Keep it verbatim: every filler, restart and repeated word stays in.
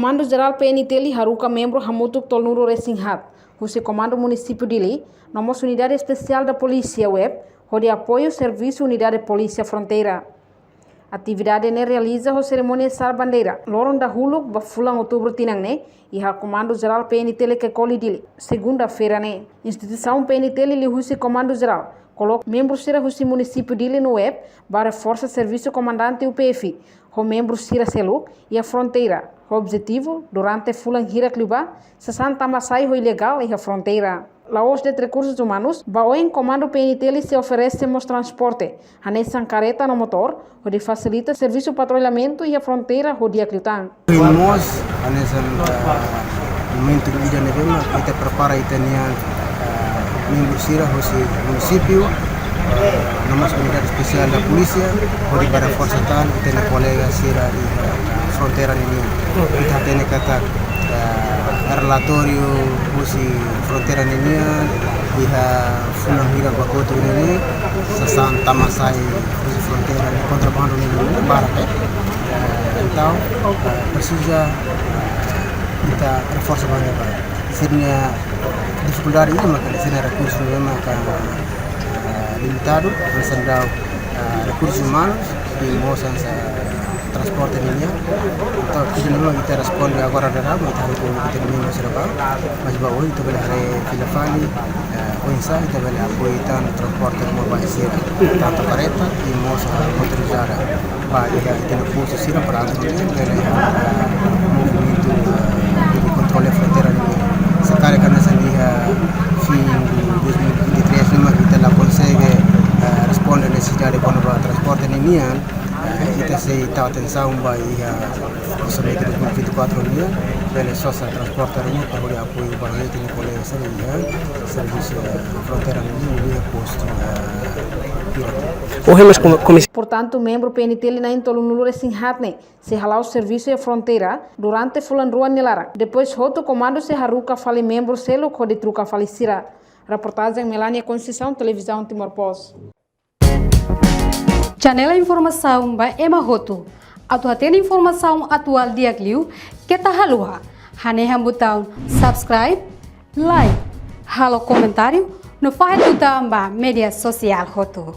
Komandu Jerál P N T L haruka membru hamutuk tolunulu-resin-haat husi Komandu Munisípiu Dili, no mós Unidade Espesiál da Polísia, U E P, hodi apoiu servisu Unidade Polísia Fronteira. Atividade ne'e realiza ho serimónia sara bandeira loron dahuluk ba fulan outubru tinan ne'e, iha Komandu Jerál P N T L Kekoli Dili, segunda-feira ne'e. Instituisaun P N T L liuhusi Komandu Jerál koloka membru sira husi Munisípiu Dili no U E P ba reforsa servisu komandante U P F ho membru sira seluk iha fronteira, ho objetivu durante fulan hirak liubá sasán tama sai ho ilegál iha fronteira. La'ós de'it rekursus umanus, ba oin Komandu P N T L sei oferese mós transporte, hanesan kareta no motór, hodi fasilita servisu patrullamentu iha fronteira ho di'ak liután. Mós, hanesan, ah, momentu ida-ne'ebé mak ita prepara ita-nia, ah, membru sira husi munisípiu, ah, no mós Unidade Espesiál da Polísia, hodi ba reforsa tan ita-nia kolega sira iha, ah, fronteira ninian. Ita hatene katak, ah, relatóriu husi fronteira ninian, iha fulan hirak ba kotuk ne'e, sasán tama sai husi fronteira, kontrabandu ne'e barak, eh. Eh, entaun, eh, presiza, eh, ita reforsa bandeira ba. Sira-nia difikuldade ida maka sira-nia rekursu ne'e maka, eh, limitadu, hanesan daudaun, eh, rekursus umanus, i mós hanesan transporte ninian. Entaun, ida-ne'e mak ita responde agora daudaun, ita halo ku ita-nia membru sira ba, mas ba oin ita bele haree fila fali, eh, oinsá ita bele apoiu tan transporte mobile sira, tantu kareta i mós, eh, motorizada. Ba iha ita-nia postu sira para atu nune'e bele, eh, movimentu, eh, de kontrola fronteira ne'e. Se karik hanesan iha fin de dois mil e vinte e três ne'e mak ita la konsege, eh, responde nesesidade kona-ba transporte ninian, eh, ita sei tau atensaun ba iha orsamentu dois mil e vinte e quatro nian, bele sosa transporte ruma para hodi apoiu ba ita-nia kolega sira iha servisu, eh, fronteira ninian iha postu, eh, Piratu. Ohin mós komi-, komis- Portantu, membru P N T L na'in tolunulu-resin-haat ne'e sei hala'o servisu iha fronteira durante fulan rua nia laran. Depois hotu komandu sei haruka fali membru seluk hodi troka fali sira. Reportajen Melania Conceição, Televizaun Timor Post. Channel informasaun ba ema hotu. Atu hatene informasaun atuál di'ak liu, keta haluha hanehan butaun subscribe, like, halo komentáriu, no fahe tutan ba média sosiál hotu.